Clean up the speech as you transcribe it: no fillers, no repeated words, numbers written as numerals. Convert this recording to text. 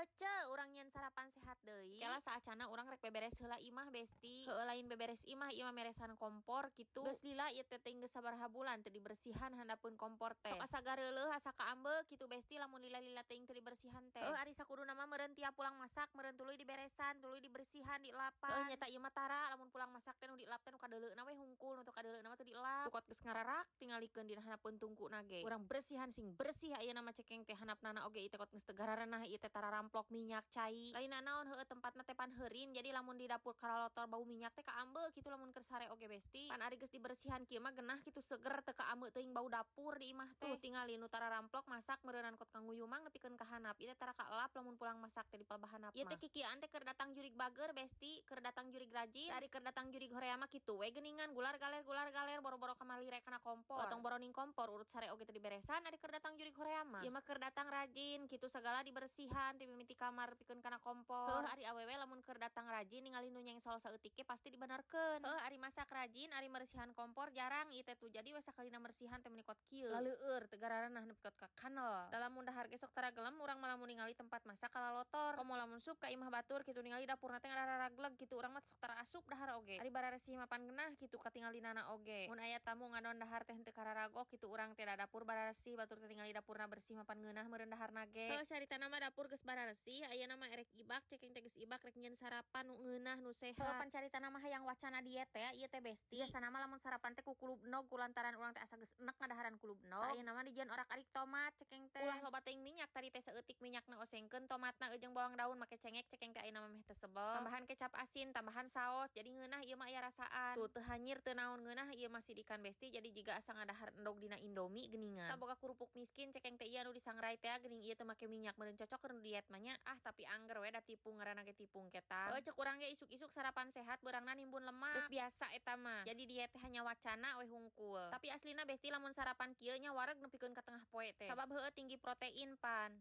Ece, urang nyieun sarapan sehat deui. Kela saacana urang rek beberes heula imah, Besti. Heueuh, lain beberes imah, ieu mah meresan kompor kitu. Geus lila ieu teh, geus sabaraha bulan teu dibersihan handapeun kompor teh. Sok asa gareuleuh, asa kaambeu kitu, Besti, lamun lila-lila teuing teu dibersihan teh. Heueuh, ari sakuduna mah meureun tiap pulang masak meureun tuluy diberesan, tuluy dibersihan, dilapan. Heueuh, nyata ieu mah tara, lamun pulang masak teh nu dilap teh nu kadeuleuna we hungkul, nu teu kadeuleuna mah teu dilap. Tukot geus ngararak tingalikeun dina handapeun tungkuna ge. Urang bersihan sing bersih ayeuna mah, cekeng teh, handapnana oge ieu teh kot geus teu gararenah ieu teh, tara ramplok minyak cai. Lain naon, heueuh, tempatna teh pan heurin, jadi lamun di dapur karalotor bau minyak teh kaambeu kitu lamun keur sare oge, Besti. Pan ari geus dibersihan kieu mah genah kitu, seger, teu kaambeu teuing bau dapur di imah teh. Tuh tingali nu tara ramplok masak meureunan kot kanguyumang nepikeun ka handap. Ieu teh tara kaelap lamun pulang masak teh di palebah handap. Ieu teh kikieuan teh keur datang jurig bager, Besti, keur datang jurig rajin. Ari keur datang jurig horea mah kitu we geuningan, gular galer gular galer, boro-boro kamalire kana kompor. Otong boro ning kompor, urut sare oge teu diberesan ari keur datang jurig horea mah. Ieu mah keur datang rajin kitu, sagala dibersihan ti mimiti kamar pikeun kana kompor. Heuh, ari awewe lamun keur datang rajin ningali nu nyengsol saeutik ge pasti dibenerkeun. Heuh, ari masak rajin, ari meresihan kompor jarang ieu teh tuh, jadi we sakalina meresihan teh meuni kot kieu. Laleueur teu gararenah nepi kot ka kanel. Da lamun dahar ge sok tara gelem urang mah lamun ningali tempat masak kalalotor. Komo lamun sup ka imah batur kitu, ningali dapurna teh ngararagleg kitu, urang mah sok tara asup dahar oge. Ari bararesih mah pan geunah kitu katingalinana oge. Mun aya tamu ngadon dahar teh henteu kararagok kitu urang teh, da dapur bararesih, batur teh ningali dapurna bersih mah pan ngeunah meureun daharna ge. Heuh, saritana mah dapur geus bararesih, ayeuna mah erek ibak, cekeng teh, geus ibak rek nyieun sarapan nu ngeunah, nu sehat. Heuh, pan caritana mah hayang wacana diet teh ieu teh, Besti. Biasana mah lamun sarapan teh ku kulub endog, kulantaran urang teh asa geus enek ngadaharan kulub endog. Tah, ayeuna mah dijieun orak-arik tomat, cekeng teh. Ulah loba teuing minyak, tadi teh saeutik minyakna, osengkeun tomatna jeung bawang daun make cengek, cekeng teh, ayeuna mah meh teu sebel. Tambahan kecap asin, tambahan saos, jadi ngeunah ieu mah, aya rasaan. Tuh, teu hanyir teu naon, ngeunah ieu mah sidikan, Besti, jadi jiga asa ngadahar endog dina Indomie geuningan. Tah, boga kerupuk miskin, cekeng teh, ieu anu disangrai teh geuning, ieu teu make minyak, meureun cocok keur diet mah nya. Ah, tapi angger we da tipung, ngaranna ge tipung ketang. Heuh, cek urang ge isuk-isuk sarapan sehat beurangna nimbun lemak. Geus biasa eta mah. Jadi diet teh hanya wacana we hungkul. Tapi aslina, Besti, lamun sarapan kieu nya wareg nepikeun ka tengah poe teh. Sabab heueuh, tinggi protein pan.